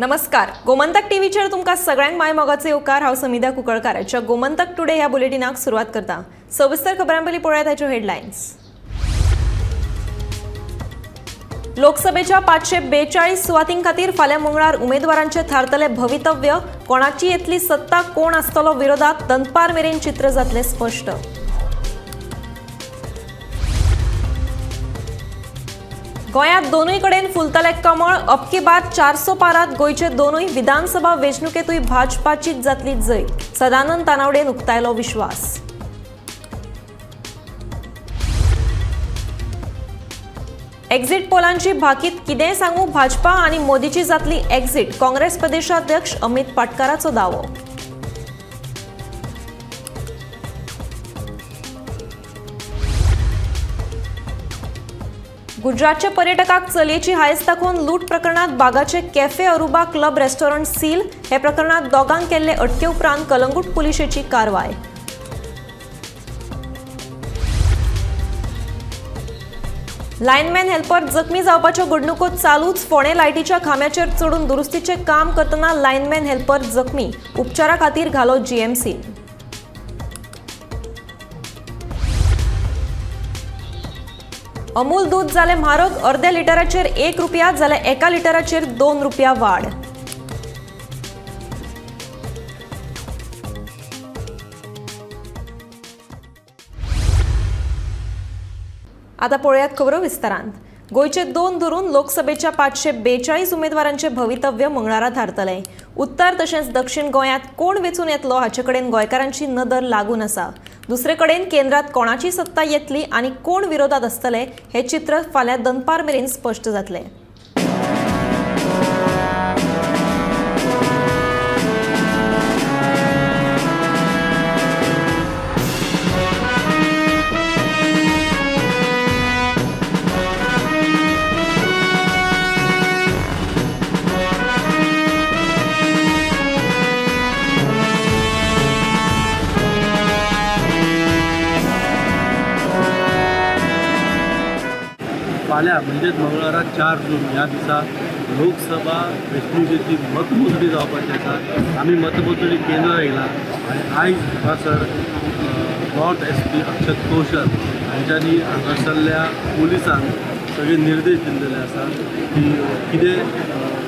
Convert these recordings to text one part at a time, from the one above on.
नमस्कार, गोमंतक टीव्हीचेर तुमकां सगळ्यांक my मोगाचो येवकार। हांव समिधा कुंकळकाराच्या गोमंतक टुडे ह्या बुलेटिनाक सुरवात करता। सविस्तर खबरां पयलीं पळोवया ताच्यो हेडलायन्स। लोकसभेच्या 542 सुवातीं खातीर फाल्यां मंगळार उमेदवारांचे थारतले भवितव्य। कोणाची येतली सत्ता, कोण आसतलो विरोधात, दनपार मेरेन चित्र जातलें स्पश्ट। गोंयांत दोनूय कडेन फुलतले कमळ। अबकी बार 400 पारात गोंयचे दोनूय विधानसभा वेंचणुकेंतूय भाजपाचीच जातली जैत। सदानंद तानावडेन उक्तायलो विश्वास। एक्झिट पोलांची भाकीत कितेंय सांगू, भाजपा आनी मोदीची जातली एक्झिट। काँग्रेस प्रदेशाध्यक्ष अमित पाटकाराचो दावो। गुजरातच्या पर्यटकाक चलयेची हायस दाखोवन लूट प्रकरणात बागाचे cafe Aruba club restaurant seal. हे प्रकरणात दोगांक केल्ले अटके उपरांत कलंगूट पुलिशेची कारवाय। लायनमॅन हेल्पर जखमी जावपाच्यो घडणुको चालूच। फोंडें लायटीच्या खांब्याचेर चडून दुरुस्तीचें काम करतना लायनमॅन हेल्पर जखमी, उपचारा खातीर घालो जीएमसी। अमूल दूद जालें म्हारग, अर्द्या लिटराचेर 1 रुपया जाल्यार 1 लिटराचेर 2 रुपया वाड। आता पळोवयात खबरो विस्तारान। गोंयचे दोन धरून लोकसभेच्या 542 उमेदवारांचे भवितव्य मंगळारा थारतलें। उत्तर तशेंच दक्षिण गोंयांत कोण वेंचून येतलो हाचे कडेन गोंयकारांची नदर लागून आसा। दुसरे कडेन केंद्रात कोणाची सत्ता येतली आनी कोण विरोधात आसतले हे चित्र फाल्यां दनपार मेरेन स्पश्ट जातलें। फाल्यां म्हणजेच मंगळारा 4 जून ह्या दिसा लोकसभा वेंचणुकेची मतमोजणी जावपाची आसा। आमी मतमोजणी केंद्रार येयला आनी आयज हांगासर नॉर्थ एस पी अक्षत कौशल हांच्यांनी हांगासरल्या पुलिसांक सगळे निर्देश दिल्ले आसा की कितें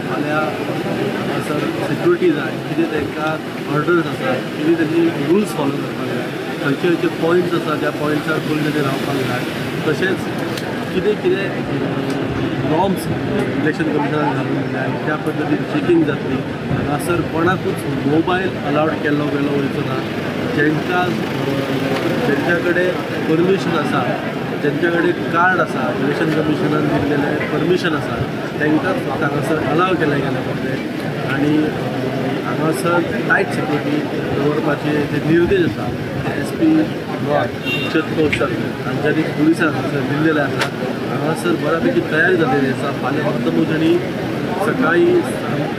फाल्यां हांगासर सिक्युरिटी जाय, कितें तांकां ऑर्डर्स आसा, कितें तांणी रुल्स फॉलो करपाक जाय, खंयचे खंयचे पॉयंट्स आसा त्या पॉयंट्सार करून तांणी रावपाक जाय, तशेंच कितें कितें नॉर्म्स इलेक्शन कमिशनान घालूंक जाय त्या पद्दतीन चॅकिंग जातली। हांगासर कोणाकूच मोबायल अलावड केल्लो गेलो वयचो ना। जेंच्या कडेन परमिशन आसा, जेंच्या कडेन कार्ड आसा, इलेक्शन कमिशनान दिल्लेलें परमिशन आसा, तांकांच फक्त हांगासर अलाव केलें गेलें पडलें। आनी हांगासर टायट सिक्युरिटी दवरपाचे जे निर्देश आसा ते एस पी नॉर्थ अक्षत कौशल हांच्यांनी पुलिसांक हांगासर दिल्लेले आसा। हांगासर बऱ्यापैकी तयारी जाल्लेली आसा। फाल्यां मतमोजणी सकाळी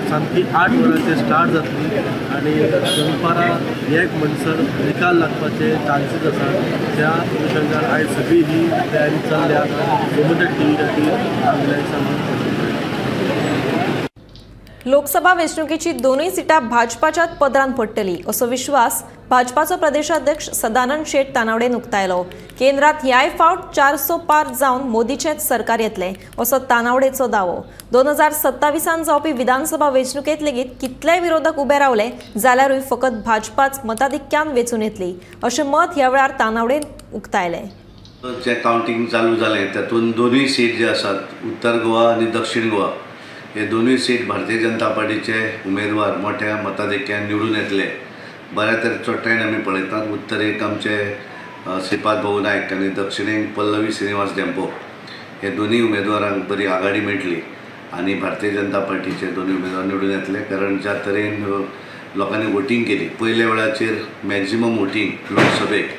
सामकी 8 वरांचेर स्टार्ट जातली आनी दनपारां 1 म्हणसर निकाल लागपाचे चान्सीस आसा। त्या अनुशंगान आयज सगळी ही तयारी चल्ल्या। गोमंतक टीव्ही खातीर विनायक सामंत। लोकसभा वेंचणुकेची दोनूय सिटां भाजपाच्याच पदरांत पडटली असो विश्वास भाजपाचो प्रदेशाध्यक्ष सदानंद शेट तानावडेन उक्तायलो। केंद्रात ह्याय फावट 400 पार जावन मोदीचेंच सरकार येतलें असो तानावडेचो दावो। 2027 जावपी विधानसभा वेंचणुकेंत लेगीत कितलेय विरोधक उबे रावले जाल्यारूय फकत भाजपाच मताधिक्यान वेंचून येतली अशें मत ह्या वेळार तानावडेन उक्तायलें। जे कावंटींग चालू जालें तातूंत दोनूय सीट जे आसात उत्तर गोवा आनी दक्षिण गोवा हे दोनूय सीट भारतीय जनता पार्टीचे उमेदवार मोठ्या मताधिक्यान निवडून येतले। बऱ्या तरेचो ट्रेंड आमी पळयतात। उत्तरेक आमचे श्रीपाद भाऊ नायक आनी दक्षिणेक पल्लवी श्रीनिवास धेंपो हे दोनूय उमेदवारांक बरी आघाडी मेळटली आनी भारतीय जनता पार्टीचे दोनूय उमेदवार निवडून येतले। कारण ज्या तरेन लोकांनी वोटींग केली पयल्या वेळाचेर मॅक्झिमम वोटींग लोकसभेक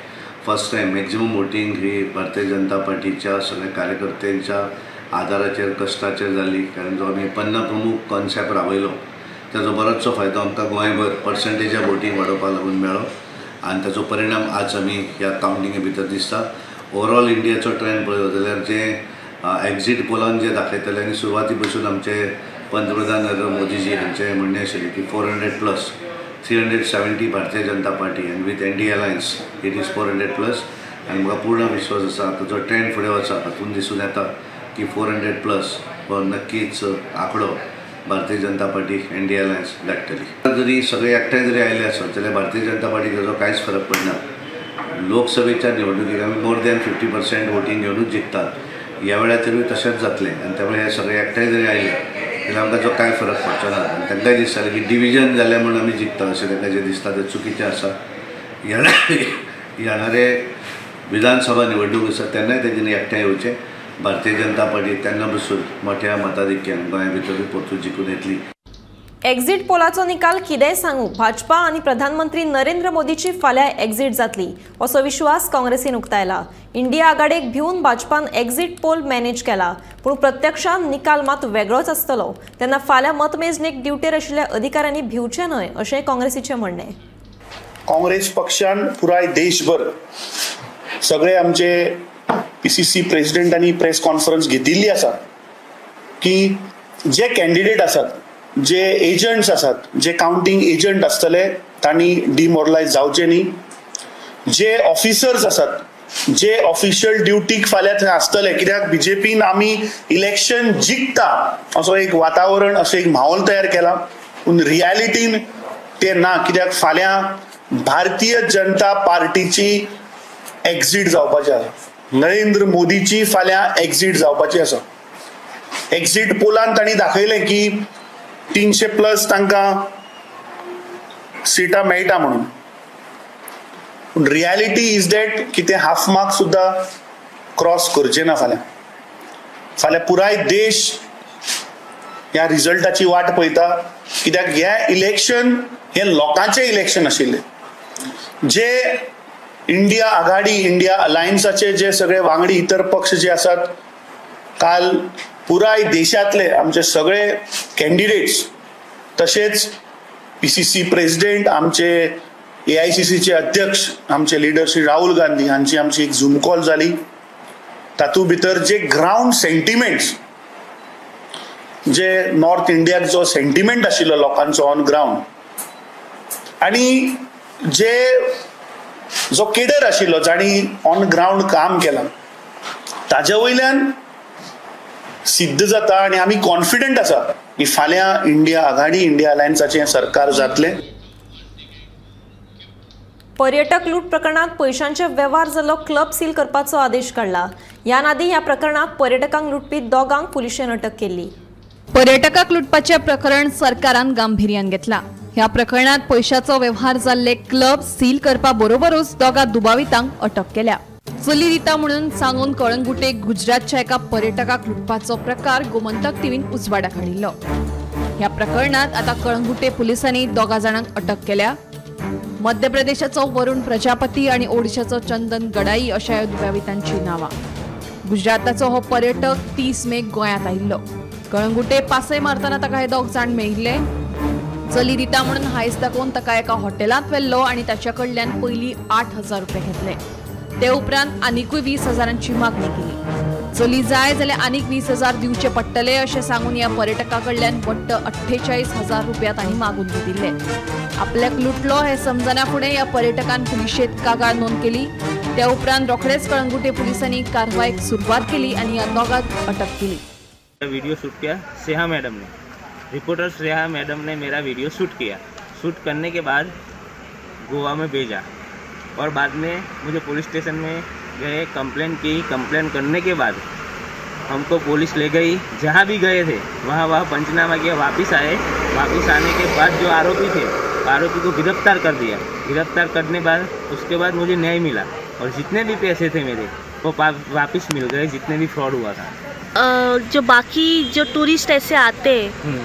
फर्स्ट टायम मॅक्झिमम वोटींग ही भारतीय जनता पार्टीच्या सगळ्या कार्यकर्त्यांच्या आदाराचेर कश्टाचेर जाली। कारण जो आमी पन्ना प्रमुख कॉन्सेप्ट राबयलो ताजो बरोचसो फायदो आमकां गोंयभर पर्संटेज वोटींग वाडोवपाक लागून मेळ्ळो आनी ताचो परिणाम आज आमी ह्या कावंटिंगे भितर दिसता। ओवरऑल इंडियाचो ट्रेंड पळयलो जाल्यार जे एक्झिट पोलान जे दाखयतले आनी सुरवाती पासून आमचे पंतप्रधान नरेंद्र मोदीजी हांचें म्हणणें आशिल्लें की 400+, 370 Bharatiya Janata Party आनी with NDA alliance it is 400+. आनी म्हाका पूर्ण विश्वास आसा आतां जो ट्रेंड फुडें वचा हातूंत दिसून येता की 400+ हो नक्कीच आंकडो Bharatiya Janata Party NDA alliance गांठतली. जरी सगळे एकठांय जरी आयले आसत जाल्यार भारतीय जनता पार्टी ताजो कांयच फरक पडना. लोकसभेच्या निवडणुकीक आमी मोर दॅन 50% वोटींग घेवनूच जिखतात. ह्या वेळाचेरूय तशेंच जातलें आनी त्यामुळे हे सगळे एकठांय जरी आयले जाल्यार आमकां जो कांय फरक पडचो ना. आनी तांकांय दिसतालें की डिविजन जालें म्हूण आमी जिखता अशें तांकां जें दिसता तें चुकीचें आसा. येणारे विधानसभा निवडणूक आसा तेन्नाय तेंच्यांनी एकठांय येवचें. भारतीय जनता पार्टी तेन्ना बसून मोठ्या मताधिक्यान गोंया भितरूय परतून जिखून येतली. एक्झिट पोलाचो निकाल कितेंय सांगू, भाजपा आनी प्रधानमंत्री नरेंद्र मोदीची फाल्यां एक्झिट जातली असो विश्वास काँग्रेसीन उक्तायला. इंडिया आघाडेक भिवन भाजपान एक्झिट पोल मॅनेज केला, पूण प्रत्यक्षान निकाल मात वेगळोच आसतलो. तेन्ना फाल्यां मतमेजणेक ड्युटेर आशिल्ल्या अधिकाऱ्यांनी भिवचें न्हय अशें काँग्रेसीचें म्हणणें. काँग्रेस पक्षान पुराय देशभर सगळे आमचे PCC प्रेसिडेंटांनी प्रेस कॉन्फरन्स घेतिल्ली आसा की जे कॅन्डिडेट आसात, जे एजंट्स आसात, जे कावंटींग एजंट आसतले तांणी डिमोरलायज जावचे न्ही. जे ऑफिसर्स आसात, जे ऑफिशियल ड्युटीक फाल्यां थंय आसतले, कित्याक बीजेपीन आमी इलेक्शन जिखता असो एक वातावरण, असो एक माहोल तयार केला, पूण रियलिटीन ते ना. कित्याक फाल्यां भारतीय जनता पार्टीची एक्झिट जावपाची आसा, नरेंद्र मोदीची फाल्यां एक्झिट जावपाची आसा. एक्झिट पोलान तांणी दाखयलें की 300+ तांकां सिटां मेळटा म्हणून, पूण रियलिटी is that की ते हाफ मार्क सुद्दां क्रॉस करचे ना फाल्यां. फाल्यां पुराय देश ह्या रिजल्टाची वाट पळयता, कित्याक हें इलेक्शन हें लोकांचें इलेक्शन आशिल्लें. जे इंडिया आघाडी, इंडिया अलायन्साचे जे सगळे वांगडी, इतर पक्ष जे आसात, काल पुराय देशांतले आमचे सगळे कॅन्डिडेट्स, तशेंच PCC president, आमचे AICCचे अध्यक्ष, आमचे लिडर श्री राहुल गांधी हांची आमची एक झूम कॉल जाली. तातूंत भितर जे ग्रावंड सेंटिमेंट्स, जे नॉर्थ इंडियाक जो सेंटिमेंट आशिल्लो लोकांचो ऑन ग्रावंड, आनी जे जो केडर आशिल्लो जाणी ऑन ग्रावंड काम केलां, ताजे वयल्यान सिद्ध जाता आनी आमी कॉन्फिडंट आसा की फाल्यां इंडिया आघाडी, इंडिया अलायन्साचें सरकार जातलें. पर्यटक लूट प्रकरणात पैशांचे वेव्हार जाल्लो क्लब सील करपाचो आदेश काडला. ह्या आदीं ह्या प्रकरणात पर्यटकांक लुटपी दोगांक पुलिशेन अटक केल्ली. पर्यटकाक लुटपाचें प्रकरण सरकारान गांभिर्यान घेतला. ह्या प्रकरणात पैशाचो वेव्हार जाल्ले क्लब सील करपा बरोबरूच दोगा दुबावितांक अटक केल्या. चली दिता म्हणून सांगून कळंगुटे गुजरातच्या एका पर्यटकाक लुटपाचो प्रकार गोमंतक टीव्हीन उजवाडाक हाडिल्लो. ह्या प्रकरणात आतां कळंगुटे पुलिसांनी दोगा जाणांक अटक केल्या. मध्य प्रदेशाचो वरुण प्रजापती आनी ओडिशाचो चंदन गडाई अशा ह्या दुबावितांची नांवां. गुजराताचो हो पर्यटक 30 मेक गोंयांत आयिल्लो. कळंगुटे पासय मारतना ताका हे दोग जाण मेळिल्ले. चली दिता म्हणून हायस दाखोवन ताका एका हॉटेलांत व्हेल्लो आनी ताच्या कडल्यान पयलीं 8,000 रुपये घेतले. ते उपरांत आनिकूय 20,000 मागणी केली. चली जाय जाल्यार आनीक 20,000 दिवचे पडटले अशें सांगून ह्या पर्यटका कडल्यान वट्ट 48,000 रुपया तांणी मागून घेतिल्ले. आपल्याक लुटलो हें समजना फुडें ह्या पर्यटकान पुलिशेंत कागाळ नोंद केली. त्या उपरांत रोखडेच कळंगुटे पुलिसांनी कारवायेक सुरवात केली आनी ह्या दोगांक अटक केली. वीडियो शूट किया स्नेहा मैडम ने, रिपोर्टर स्नेहा मैडम ने मेरा वीडियो शूट किया. शूट करने के बाद गोवा में भेजा और बाद में मुझे पुलिस स्टेशन में गए, कंप्लेंट की. कंप्लेंट करने के बाद हमको पुलिस ले गई, जहाँ भी गए थे वहाँ वहाँ पंचनामा किया, वापस आए. वापस आने के बाद जो आरोपी थे आरोपी को गिरफ्तार कर दिया. गिरफ्तार करने बाद उसके बाद मुझे न्याय मिला और जितने भी पैसे थे मेरे वो वापस मिल गए, जितने भी फ्रॉड हुआ था. जो बाकी जो टूरिस्ट ऐसे आते हैं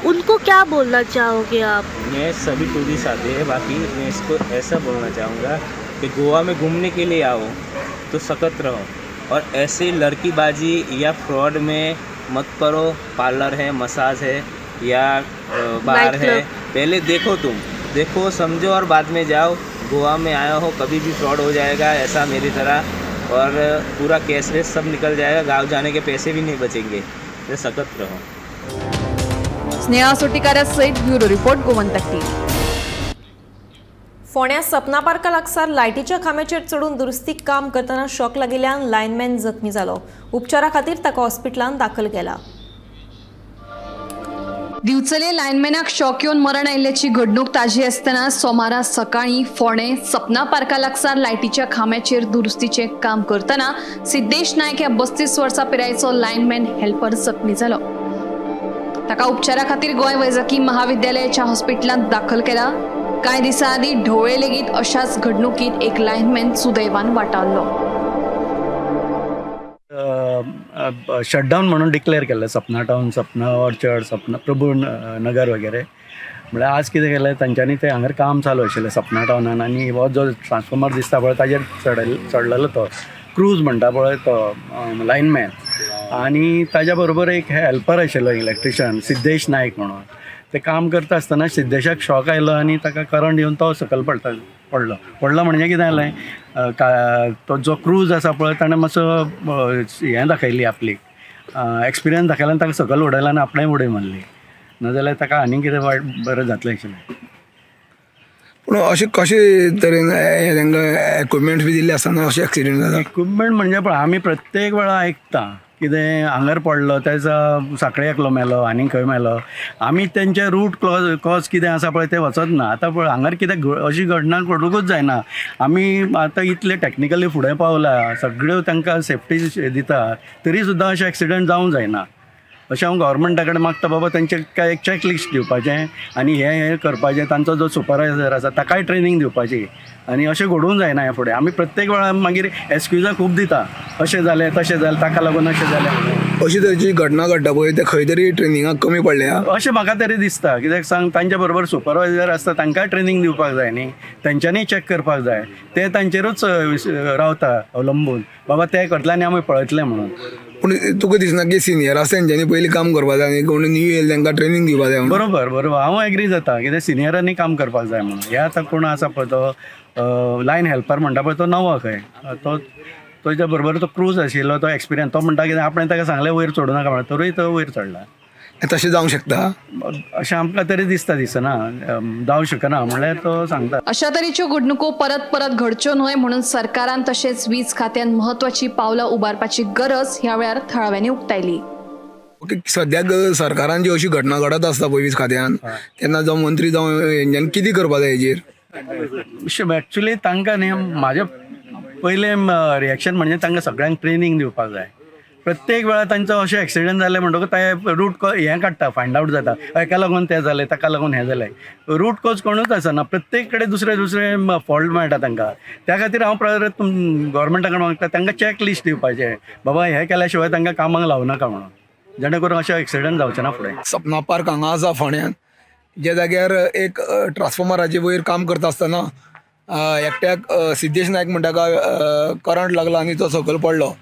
उनको क्या बोलना चाहोगे आप? मैं सभी टूरिस्ट आते हैं, बाकी मैं इसको ऐसा बोलना चाहूँगा कि गोवा में घूमने के लिए आओ तो सख्त रहो और ऐसे लड़कीबाजी या फ्रॉड में मत करो. पार्लर है, मसाज है या बार है, पहले देखो, तुम देखो समझो और बाद में जाओ. गोवा में आया हो कभी भी फ्रॉड हो जाएगा ऐसा मेरी तरह, और पूरा कैश वेश सब निकल जाएगा, गाँव जाने के पैसे भी नहीं बचेंगे. तो सख्त रहो. स्नेहा सोटीकारा सयत ब्युरो रिपोर्ट, गोमंतक टीव्ही। फोंड्या सपना पार्का लागसार लायटीच्या खांब्याचेर चडून दुरुस्ती काम करतना शॉक लागिल्ल्यान लायनमॅन जखमी जालो। उपचारा खातीर ताका हॉस्पिटलांत दाखल केला। दिवचले लायनमॅनाक शॉक येवन मरण आयिल्ल्याची घडणूक ताजी आसतना सोमारा सकाळीं फोंडें सपना पार्का लागसार लायटीच्या खांब्याचेर दुरुस्तीचें काम करतना सिद्धेश नायक ह्या 32 वर्सां पिरायेचो लायनमॅन हेल्पर जखमी जालो। ताका उपचारा खातीर गोंय वैजकी महाविद्यालयाच्या हॉस्पिटलांत दाखल केला। कांय दिसां आदीं ढवळे लेगीत अशाच घडणुकीत एक लायनमॅन सुदैवान वाटावलो। शटडावन म्हणून डिक्लेअर केल्लें सपना टावन, सपना ऑर्चर्ड, सपना प्रभू नगर वगैरे। म्हळ्यार आज कितें केलें तांच्यांनी, तें हांगर काम चालू आशिल्लें सपना टावनान आनी हो जो ट्रान्सफॉर्मर दिसता पळय ताजेर चडलेलो तो क्रूज म्हणटा पळय तो लायनमॅन, आनी ताज्या बरोबर एक हेल्पर आशिल्लो इलेक्ट्रिशियन सिद्धेश नायक म्हणून। ते काम करता आसतना सिद्धेशाक शॉक आयलो आनी ताका करंट येवन तो सकयल पडलो। पडलो म्हणजे कितें जालें, तो जो क्रूज आसा पळय ताणें मातसो हें दाखयली आपली एक्सपिरियन्स दाखयला आनी ताका सकयल उडयला आनी आपणें उडय मारली, नाजाल्यार ताका आनी कितें वायट बरें जातलें आशिल्लें। पूण अशें कशे तरेन तांकां इक्विपमेंट्स बी दिल्ले आसतना अशें एक्सिडंट जाता? इक्विपमेंट म्हणजे पळय आमी प्रत्येक वेळा आयकता कितें हांगर पडलो तेजो साखळे एकलो मेलो आनी खंय मेलो, आमी तेंचे रूट कॉज कितें आसा पळय तें वचत ना। आतां पळय हांगर कितें अशी घडना घडूंकूच जायना। आमी आतां इतले टॅक्निकली फुडें पावला, सगळ्यो तांकां सेफ्टी दिता, तरी सुद्दां अशें एक्सिडंट जावंक जायना। अशें हांव गव्हर्मेंटा कडेन मागता बाबा तेंचें काय एक चॅक लिस्ट दिवपाचें आनी हें करपाचें, तांचो जो सुपरवायजर आसा ताकाय ट्रेनींग दिवपाची, आनी अशें घडूंक जायना हें फुडें। आमी प्रत्येक वेळार मागीर एक्सक्युजां खूब दिता, अशें जालें तशें जालें ताका लागून अशें जालें। अशी तरेची घटना घडटा पळय ते खंय तरी ट्रेनिंगाक कमी पडल्या अशें म्हाका तरी दिसता। कित्याक सांग, तांच्या बरोबर सुपरवायजर आसता तांकांय ट्रेनींग दिवपाक जाय न्ही, तेंच्यांनी चॅक करपाक जाय, ते तांचेरूच रावता अवलंबून, बाबा ते करतले आनी आमी पळयतले म्हणून। पूण तुका दिसना की सिनियर आसा तेंच्यांनी पयलीं काम करपाक जाय आनी कोण न्यू येयले तांकां ट्रेनींग दिवपाक जाय? बरोबर बरोबर, हांव एग्री जाता कित्याक सिनियरांनी काम करपाक जाय म्हणून। हे आतां कोण आसा पळय तो लायन हेल्पर म्हणटा पळय तो नवो खंय, तो ताच्या बरोबर तो क्रूज आशिल्लो तो एक्सपिरियन्स, तो म्हणटा कितें आपणें ताका सांगलें वयर चडूं नाका म्हणून, तरूय तो वयर चडला। तशें जावंक शकता अशें आमकां तरी दिसता, दिसना जावं शकना म्हणल्यार तो सांगता। अशा तरेच्यो घडणुको परत परत घडच्यो न्हय म्हणून सरकारान तशेंच वीज खात्यान महत्वाची पावलां उबारपाची गरज ह्या वेळार थळाव्यांनी उक्तायली। सद्याक सरकारान जी अशी घटना घडत आसता पळय वीज खात्यान, तेन्ना जावं मंत्री जावं हेंच्यांनी कितें करपाक जाय हेजेर? एक्चुअली तांकां न्ही म्हाजें पयलें रिएक्शन म्हणजे तांकां सगळ्यांक ट्रेनींग दिवपाक जाय। प्रत्येक वेळार तांचो अशें एक्सिडंट जालें म्हणटकूच ते रूट हें काडटा, फायंड आवट जाता हेका लागून तें जालें ताका लागून हें जालें, रूट कॉज कोणूच आसना, प्रत्येक कडेन दुसरे दुसरे फॉल्ट मेळटा तांकां। त्या खातीर हांव परत गव्हर्मेंटा कडेन मागता तांकां चॅक लिस्ट दिवपाचें, बाबा हें केल्या शिवाय तांकां कामाक लावं नाका म्हणून, जेणे करून अशें एक्सिडंट जावचें ना फुडें। सपना पार्क हांगा आसा फोंड्यान, ज्या जाग्यार एक ट्रान्सफॉर्मराचे वयर काम करता आसतना एकट्याक सिद्धेश नायक म्हणटा ताका करंट लागलो आनी तो सकयल पडलो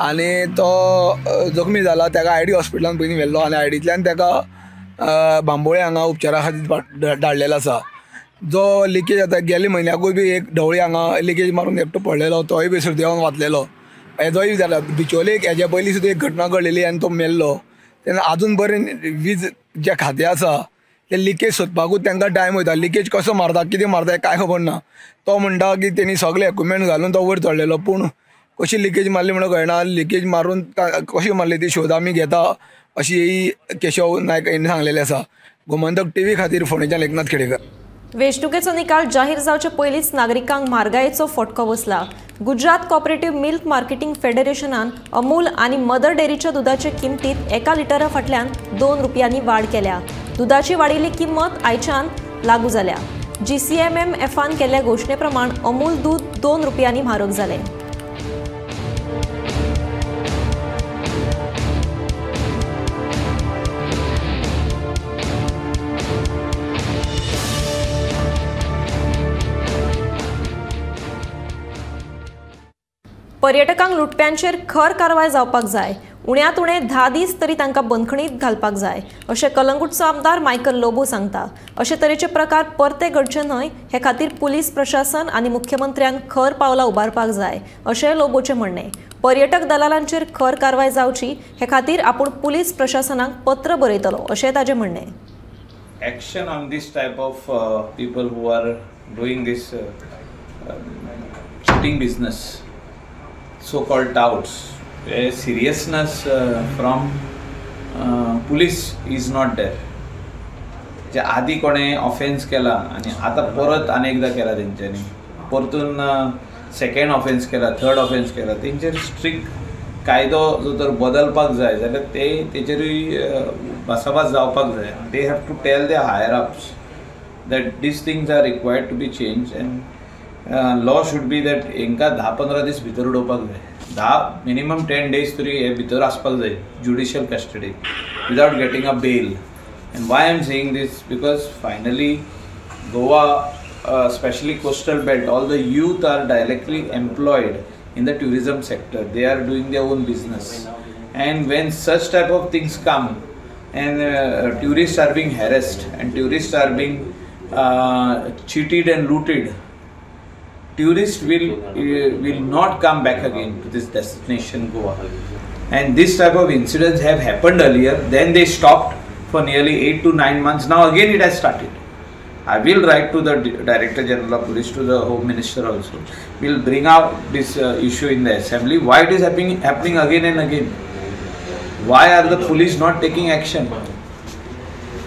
आनी तो जखमी जाला। ताका आयडी हॉस्पिटलान पयलीं व्हेल्लो आनी आयडींतल्यान ताका बांबोळे हांगा उपचारा खातीर धाडलेलो आसा। जो लिकेज आतां गेले म्हयन्याकूय बी एक ढवळी हांगा लिकेज मारून एकटो पडलेलो, तोय बी सुदैवान वाचलेलो। हेजोय जाला बिचोले हेज्या पयलीं सुद्दां एक घटना घडलेली आनी तो मेल्लो। तेन्ना आजून पर्यंत वीज जे खातें आसा ते लिकेज सोदपाकूच तांकां टायम वयता। लिकेज कसो मारता कितें मारता कांय खबर ना। तो म्हणटा की तेणी सगळे इक्विपमेंट घालून तो वयर चडलेलो, पूण कशी लिकेज मारली म्हणून कळना। लिकेज मारून कशी मारली ती शोध आमी घेता अशी केशव नायक हांणी सांगलेलें आसा। गोमंतक टीव्ही खातीर फोंडेच्यान एकनाथ खेडेकर। वेंचणुकेचो निकाल जाहीर जावचे पयलींच नागरिकांक म्हारगायेचो फटको बसला। गुजरात कॉपरेटिव्ह मिल्क मार्केटिंग फेडरेशनान अमूल आनी मदर डेअरीच्या दुधाचे किमतीत एका लिटरा फाटल्यान 2 रुपयांनी वाड केल्या। दुधाची वाडिल्ली किंमत आयच्यान लागू जाल्या। GCMMFान केल्ल्या घोशणे प्रमाण अमूल दूध 2 रुपयांनी म्हारग जालें। पर्यटकांक लुटप्यांचेर खर कारवाय जावपाक जाय, उण्यांत उणे 10 दीस तरी तांकां बंदखणीत घालपाक जाय अशें कलंगूटचो आमदार मायकल लोबो सांगता। अशे तरेचे प्रकार परते घडचे न्हय हे खातीर पुलीस प्रशासन आनी मुख्यमंत्र्यान खर पावलां उबारपाक जाय अशें लोबोचें म्हणणें। पर्यटक दलालांचेर खर कारवाय जावची हे खातीर आपूण पुलीस प्रशासनाक पत्र बरयतलो अशें ताजें म्हणणें। Action on this type of people who are doing this cheating business, so called touts. A seriousness from police is not there. जे आदी कोणे ऑफेन्स केला आनी आतां परत आनी एकदां केला तेंच्यांनी, परतून सेकेंड ऑफेन्स केला, थर्ड ऑफेन्स केला, तेंचेर स्ट्रिक्ट कायदो जो तर बदलपाक जाय जाल्यार ते तेचेरूय भासाभास जावपाक जाय. They have to tell the higher ups that these things are required to be change and law should be that हेंकां 10-15 दीस भितर उडोवपाक जाय, 10 मिनिमम 10 डेज तरी हे भितर आसपाक जाय judicial custody without getting a bail. And why I am saying this because finally Goa, specially coastal belt, all the youth are directly employed in the tourism sector. They are doing their own business, and when such type of things come and tourists are being harassed and tourists are being cheated and looted, tourists will not come back again to this destination Goa. And this type of incidents have happened earlier, then they stopped for nearly 8 to 9 months. Now again it has started. I will write to the Director General of Police, to the Home Minister also. We will bring out this issue in the assembly. Why it is happening again and again? Why are the police not taking action?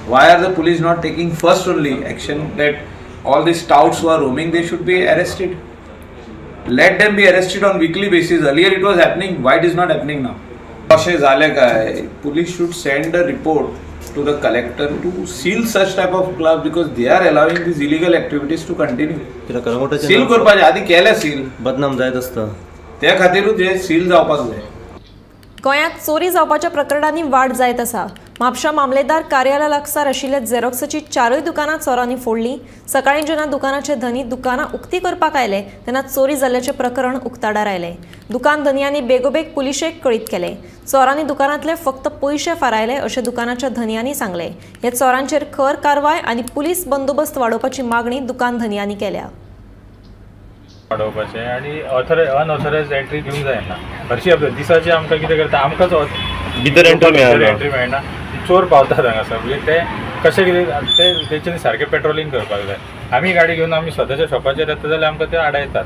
Why are the police not taking first only action that all these touts who are roaming, they should be arrested? Let them be arrested on weekly basis. Earlier it was happening. Why it is not happening now? अशें जालें काय police should send a report to the collector to seal such type of club because they are allowing these illegal activities to continue. Seal करपाचें आदी केलें seal, बदनाम जायत आसता, त्या खातीरूच हें सील जावपाक जाय. गोंयांत चोरी जावपाच्या प्रकरणांनी वाड जायत आसा. म्हापशा मामलेदार कार्यालया लागसार आशिल्ल्या झेरॉक्साची 4 दुकानां चोरांनी फोडलीं. सकाळीं जेन्ना दुकानाचे धनी दुकानां उक्ती करपाक आयले तेन्ना चोरी जाल्ल्याचें प्रकरण उक्ताडार आयलें. दुकान धनयांनी बेगोबेग पुलिशेक कळीत केलें. चोरांनी दुकानांतले फक्त पयशे फारायले अशें दुकानाच्या धनयांनी सांगलें. ह्या चोरांचेर खर कारवाय आनी पुलीस बंदोबस्त वाडोवपाची मागणी दुकान धनयांनी केल्या. वाडोवपाचें आनी अनऑथरायज एंट्री दिवंक जायना. हरशीं आपल्या दिसाचें आमकां कितें करता, आमकांच भितर एंट्री मेळना, चोर पावतात हांगासर. म्हणजे ते कशें कितें ते तेंच्यांनी सारकें पेट्रोलिंग करपाक जाय. आमी गाडी घेवन आमी स्वताच्या शॉपाचेर येता जाल्यार आमकां ते आडायतात.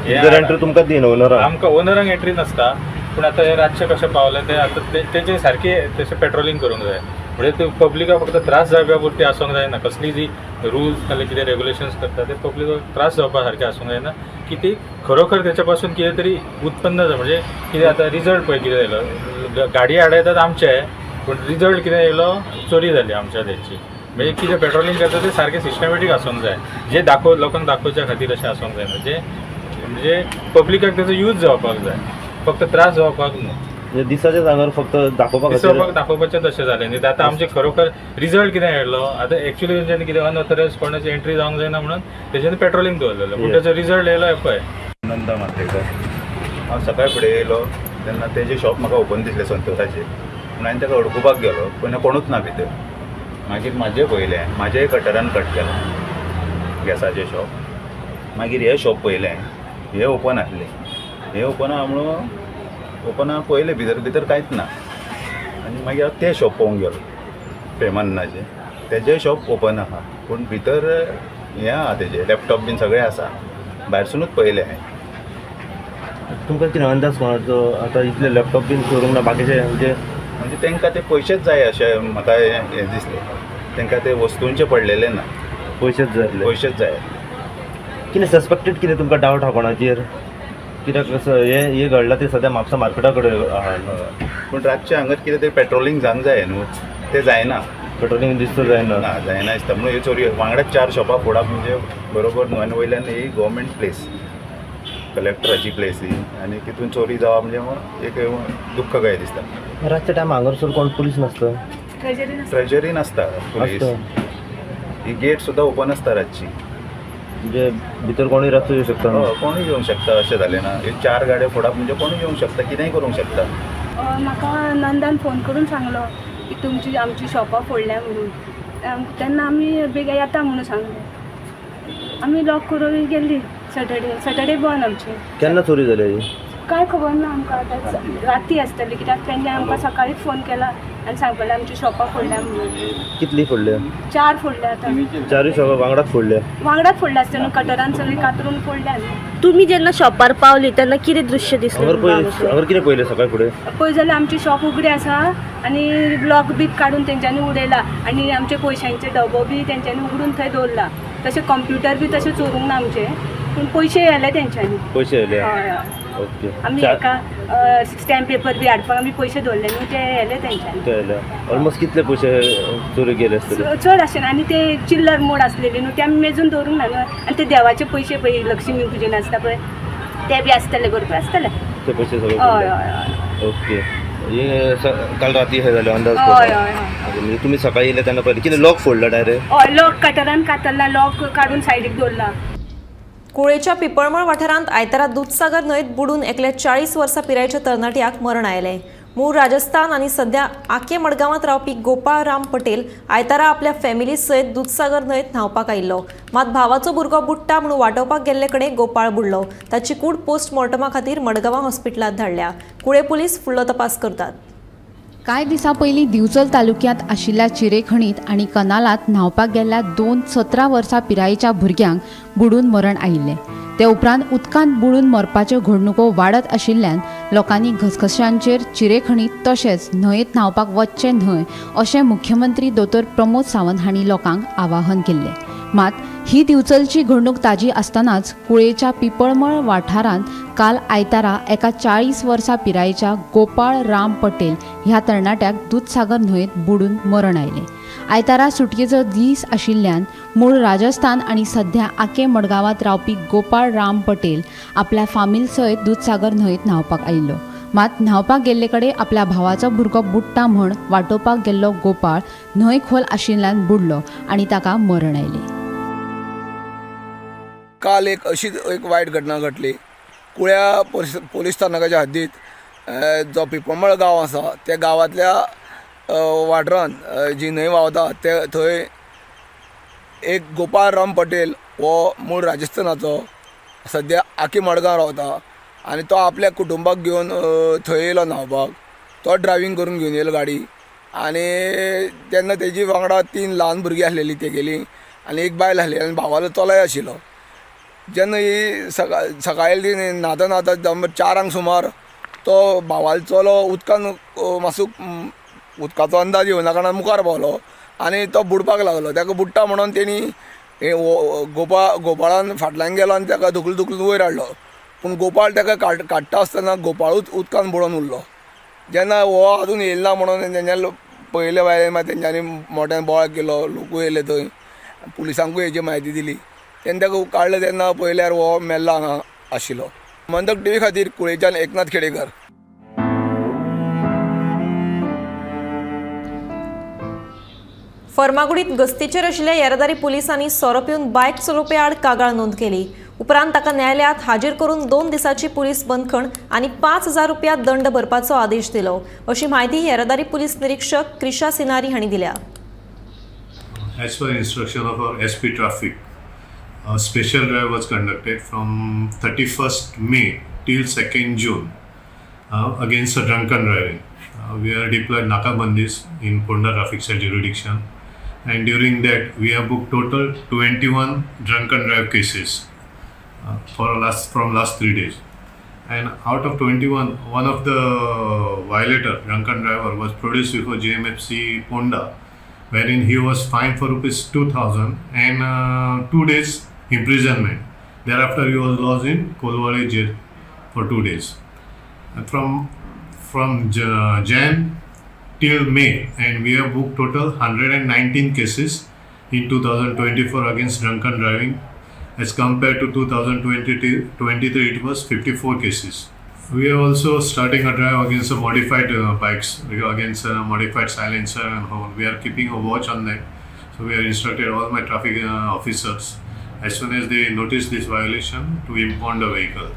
एंट्री तुमकां दिना ओनरांक, आमकां ओनरांक एंट्री नासता. पूण आतां हे रातचें कशें पावलें तें आतां तेंच्यांनी सारकें तशें पेट्रोलिंग करूंक जाय. म्हणजे ते पब्लिकाक फक्त त्रास जावपा पुरती आसूंक जायना. कसली जी रुल्स नाल्यार कितें रेगुलेशन्स करता ते पब्लिकाक त्रास जावपा सारकें आसूंक जायना की ती खरोखर तेच्या पासून कितें तरी उत्पन्न जाय. म्हणजे कितें आतां रिजल्ट पळय कितें येयलो, गाडी आडायतात आमचे पूण रिजल्ट कितें येयलो, चोरी जाली आमच्या तेची. म्हणजे कितें पेट्रोलिंग करता तें सारकें सिस्टमॅटीक आसूंक जाय, जे दाखोव लोकांक दाखोवच्या खातीर अशें आसूंक जायना. जे म्हणजे पब्लिकाक तेचो यूज जावपाक जाय, फक्त त्रास जावपाक न्हू. दिसाच्या जाग्यार फक्त दाखोवपाक दाखोवपाचें तशें जालें न्ही. आतां आमचें खरोखर रिजल्ट कितें येयलो, आतां एक्चुअली तेंच्यांनी कितें अनऑथरायज कोणाची एंट्री जावंक जायना म्हणून तेंच्यांनी पेट्रोलिंग दवरलेलें, पूण तेचो रिजल्ट येयलो हें पळय. नंदा मात्रेकर. हांव सकाळी फुडें येयलो तेन्ना तेजें शॉप म्हाका ओपन दिसलें संतोषाचें, पूण हांवें ताका अडकुपाक गेलो पूण कोणूच ना भितर. मागीर म्हाजें पळयलें, म्हाजेंय कटरान कट केलां गॅसाचें शॉप. मागीर हें शॉप पळयलें, हें ओपन आसलें, हें ओपन आहा म्हणून ओपन आहा पळयलें भितर भितर कांयच ना. आनी मागीर हांव तें शॉप पळोवंक गेलो प्रेमानंदाचें, तेजें शॉप ओपन आहा पूण भितर हें आहा तेजें लॅपटॉप बीन सगळें आसा, भायरसुनूच पळयलें हांवें. तुमकां कितें अंदाज कोणाचो आतां इतले लॅपटॉप बीन करूंक ना बाकीचे म्हणजे म्हणजे तांकां ते पयशेच जाय अशें म्हाका हें दिसलें. तांकां ते वस्तूंचें पडलेलें ना, पयशेच जाय, पयशेच जाय. कितें सस्पेक्टेड कितें तुमकां डावट आहा कोणाचेर? कित्याक कसो हें घडलां तें सद्या म्हापसा मार्केटा कडेन आहा, पूण रातचें हांगा कितें तरी पेट्रोलिंग जावंक जाय न्हू, तें जायना. पेट्रोलिंग दिसता जायना, ना जायना दिसता. म्हणून ह्यो चोरयो वांगडा 4 शॉपां फोडप म्हणजे बरोबर न्हू. आनी वयल्यान ही गव्हर्मेंट प्लेस, कलेक्टराची प्लेस ही, आनी तितून चोरी जावप म्हणजे एक दुख्ख कशें दिसता. रातच्या टायम हांगासर कोण पुलीस नासता, ट्रेजरी नासता पुलीस, ही गेट सुद्दां ओपन आसता रातची. म्हणजे भितर कोणूय रातचो येवंक शकता? हय, कोणूय येवंक शकता अशें जालें ना. ह्यो 4 गाडयो फोडप म्हणजे कोणूय येवंक शकता, कितेंय करूंक शकता. म्हाका नंदान फोन करून सांगलो की तुमची आमची शॉपां फोडल्या म्हणून. तेन्ना आमी बेगीन येता म्हणून सांगलें. आमी लॉक करून गेल्ली. सॅटर्डे बंद आमची. केन्ना चोरी जाली? कांय खबर ना आमकां. आतां राती आसतली कित्याक तेणी आमकां सकाळीच फोन केला आनी सांगपाक आमची शॉपां फोडल्या म्हणून. कितली फोडल्या? 4 फोडल्या आतां. 4 शॉपां वांगडाच फोडल्या? वांगडाच फोडल्या आसतली न्हू, कटरान सगळी कातरून फोडल्या न्हू. तुमी जेन्ना शॉपार पावली तेन्ना कितें दृश्य दिसलें? हांगर कितें पळयलें सकाळ फुडें? पळय जाल्यार आमची शॉप उगडें आसा आनी ब्लॉक बी काडून तेंच्यांनी उडयला आनी आमचे पयशांचे डबो बी तेंच्यांनी उगडून थंय दवरला. तशें कंप्युटर बी तशें चोरूंक ना आमचे, पूण पयशे येयले तेंच्यांनी. पयशे येयले? हय हय. ओके. आमी एका स्टॅम्प पेपर बी हाडपाक आमी पयशे दवरले न्हू, ते येयले तेंच्यांनी. ते येयले. ऑलमोस्ट कितले पयशे चोरी गेले आसतले? चड आशिल्ले आनी ते चिल्लर मोड आसलेली न्हू, ते आमी मेजून दवरूंक ना न्हू. आनी ते देवाचे पयशे पळय लक्ष्मी पुजेन आसता पळय ते बी आसतले, भरपूर आसतले ते पयशे सगळे. हय हय हय. ओके. हे काल राती हे जालें अंदाज? हय हय. म्हणजे तुमी सकाळी येयले तेन्ना पळयलें कितें लॉक फोडला डायरेक्ट? हय, लॉक कटरान कातरला, लॉक काडून सायडीक दवरला. कुळेच्या पिपळमळ वाठारांत आयतारा दुधसागर न्हंयेत बुडून एकल्या 40 वर्सां पिरायेच्या तरणाट्याक मरण आयलें. मूळ राजस्थान आनी सध्या आके मडगांवांत रावपी गोपाळ राम पटेल आयतारा आपल्या फॅमिली सयत दुधसागर न्हंयेत न्हांवपाक आयिल्लो. मात भावाचो भुरगो बुडटा म्हणून वाटोवपाक गेल्ले कडेन गोपाळ बुडलो. ताची कूड पोस्टमॉर्टमा खातीर मडगांवां हॉस्पिटलांत धाडल्या. कुळे पुलीस फुडलो तपास करतात. कांय दिसां पयलीं दिवचल तालुक्यांत आशिल्ल्या चिरेखणीत आनी कनालांत न्हांवपाक गेल्ल्या 2 17 वर्सां पिरायेच्या भुरग्यांक बुडून मरण आयिल्लें. ते उपरांत उदकांत बुडून मरपाच्यो घडणुको वाडत आशिल्ल्यान लोकांनी घसघश्यांचेर चिरेखणीत तशेंच न्हंयेत न्हांवपाक वचचें न्हय अशें मुख्यमंत्री दोतोर प्रमोद सावंत हांणी लोकांक आवाहन केल्लें. मात ही दिवचलची घडणूक ताजी आसतनाच कुळेच्या पिपळमळ वाठारांत काल आयतारा एका 40 वर्सां पिरायेच्या गोपाळ राम पटेल ह्या तरणाट्याक दुधसागर न्हंयेत बुडून मरण आयलें. आयतारा सुटयेचो दीस आशिल्ल्यान मूळ राजस्थान आनी सध्या आके मडगांवांत रावपी गोपाळ राम पटेल आपल्या फामील सयत दुधसागर न्हंयेत न्हांवपाक आयिल्लो. मात न्हांवपाक गेल्ले कडेन आपल्या भावाचो भुरगो बुडटा म्हण वाटोवपाक गेल्लो गोपाळ न्हंय खोल आशिल्ल्यान बुडलो आनी ताका मरण आयलें. काल एक अशीच एक वायट घटना घडली. कुळ्या पोलीस स्थानकाच्या हद्दीत जो पिपळमळ गांव आसा त्या गांवांतल्या वाठारांत जी न्हंय व्हांवता ते थंय एक गोपाळ राम पटेल हो मूळ राजस्थानाचो सद्या आकी मडगांव रावता आनी तो आपल्या कुटुंबाक घेवन थंय येयलो न्हांवपाक. तो ड्रायव्हींग करून घेवन येयलो गाडी आनी तेन्ना तेजी वांगडा 3 ल्हान भुरगीं आसलेलीं तेगेलीं आनी एक बायल आसली आनी भावालो चलोय आशिल्लो. जेन्ना ही सकाळी ती न्हाता न्हाता 4 सुमार तो भावालो चलो उदकान मातसो उदकाचो अंदाज येवना कारणान मुखार पावलो आनी तो बुडपाक लागलो. ताका बुडटा म्हणून तेणी गोपाळान फाटल्यान गेलो आनी ताका धुकलून धुकलून वयर हाडलो. पूण गोपाळ ताका काडटा आसतना गोपाळूच उदकान बुडोन उरलो. जेन्ना हो अजून येयला ना म्हणून तेंच्यांनी पळयलें बायलें, मागीर तेंच्यांनी मोठ्यान बोवाळ केलो, लोकूय येयले थंय, पुलिसांकूय हेची म्हायती दिली. तेन्ना ताका काडलें तेन्ना पळयल्यार हो मेल्लो हांगा आशिल्लो. गोमंतक टीव्ही खातीर कुळेच्यान एकनाथ खेडेकर. फर्मागुडीत गस्तीचेर आशिल्ल्या येरादारी पुलिसांनी सोरो पिवन बायक चलोवपी आड कागाळ नोंद केली. उपरांत ताका न्यायालयात हाजीर करून 2 दिसांची पुलीस बंदखण आनी 5000 रुपया दंड भरपाचो आदेश दिलो अशी म्हायती येरादारी पुलीस निरीक्षक क्रिशा सिनारी हांणी दिल्या. As per instruction of our SP Traffic, a special drive was conducted from 31st May till 2nd June against the drunken driving. We are deployed nakabandis in Ponda traffic cell jurisdiction, and during that we have booked total 21 drunken drive cases from last 3 days. And out of 21, one of the violator, drunken driver, was produced before JMFC Ponda, wherein he was fined for rupees 2,000 and 2 days imprisonment. Thereafter, he was lodged in Kolwale jail for 2 days. And from Jan till May, and we have booked total 119 cases in 2024 against drunken driving. As compared to 2023, it was 54 cases. We are also starting a drive against the modified bikes, against modified silencer and horn. We are keeping a watch on that. So we have instructed all my traffic officers as soon as they notice this violation to impound the vehicle.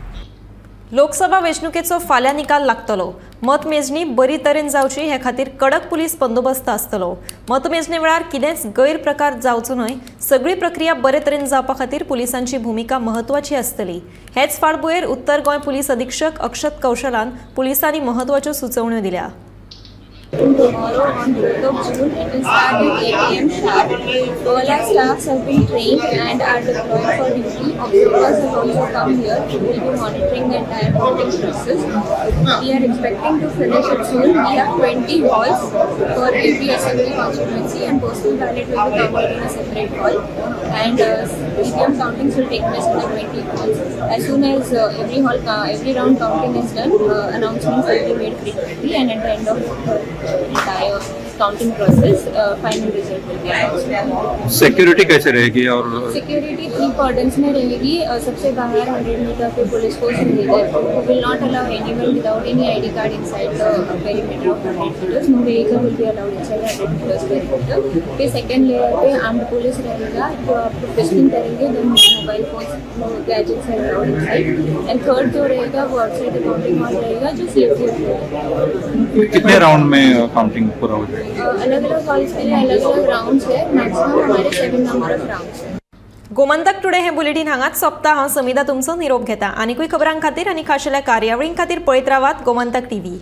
Lok Sabha वेंचणुकेचो फाल्यां निकाल लागतलो. मतमेजणी बरी तरेन जावची हे खातीर कडक police बंदोबस्त आसतलो. मतमेजणे वेळार कितेंच गैरप्रकार जावचो न्हय, सगळी प्रक्रिया बरे तरेन जावपा खातीर पुलिसांची भुमिका म्हत्वाची आसतली. हेच फाटभुंयेर उत्तर गोंय पुलीस अधीक्षक अक्षत कौशलान पुलिसांनी म्हत्वाच्यो सुचोवण्यो दिल्या. Tomorrow on 4th of June, it will start at 8 a.m. sharp. All our staffs have been trained and are deployed for duty. Observers have also come here who will be monitoring the entire voting process. We are expecting to finish it soon. We have 20 halls for every assembly constituency, and postal ballot will be counted in a separate hall. And EVM countings will take place in the 20 halls. As soon as every round counting is done, announcements will be made frequently, and at the end of entire counting process, final result will be announced. Security कैसे रहेगी? और security 3 कॉर्डन्स में रहेगी. सबसे बाहर 100 metre pay police force रहेगी. Will not allow anyone without any ID card inside the perimeter of 100 metres. No vehicle will be allowed inside 100 metres perimeter. फिर second layer pay armed police रहेगा जो आपको frisking करेंगे. Then mobile phones, no gadgets are allowed inside. And third जो रहेगा वो outside the counting hall रहेगा जो सेफ्टी रहेगा. कितने राउंड में काउंटिंग पूरा हो जाएगा? अलग अलग हॉल्स के लिए अलग अलग राउंड्स है. मैक्सिमम हमारे 7 नंबर ऑफ राउंड्स है. गोमंतक टुडे हे बुलेटीन हांगाच सोंपता. हांव समिधा तुमचो निरोप घेता. आनीकूय खबरां खातीर आनी खाशेल्या कार्यावळीं खातीर पळयत रावात गोमंतक टीव्ही.